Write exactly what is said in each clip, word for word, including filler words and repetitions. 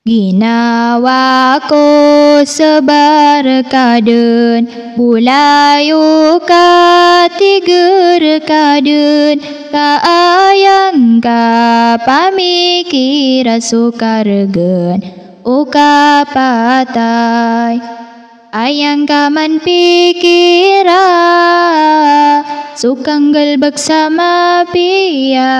Ginawa ko sabar ka dn, bolayoka tigar ka dn, ka aya ngka pamikira so kargn o kapatay. Aya ngka man pikira so kanggalbk sa mapiya,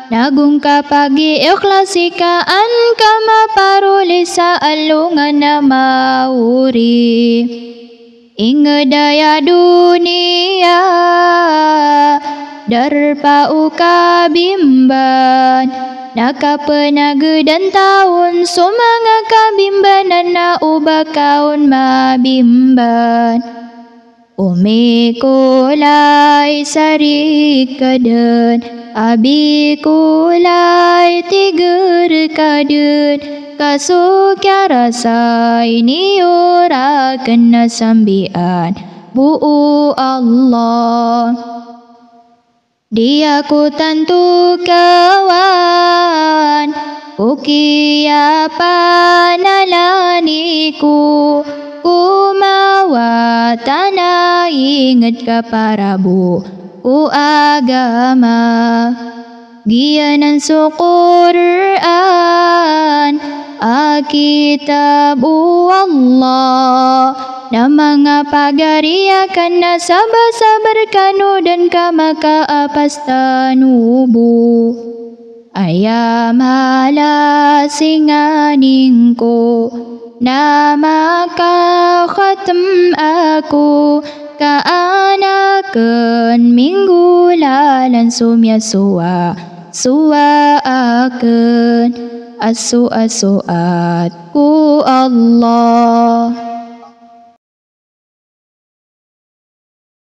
nago ngka pag-iikhlasi ka an ka maparoli sa alongan a maori. Ingd aya doniya, darpa o kabimban, na kapnagdan ta on so manga kabimbanan a oba ka on mabimban. O Mikolay, sarikadn a Bikolay, tigar ka dn, ka so kiyarasay niyo rakn na sambian bo o Allah. Di ako tanto kawan ko kiyapanalani ko, ko mawatan a ingd ka para bo ko agama. Giyanan so Qur'an a kitab o Allah, na manga pagari akn na sabar-sabar kano dn ka makaapastanubo. Aya mala singaning ko na makakhatm ako, ka an akn minggolalan so miyasowa-sowa akn a soat-soat ko Allah.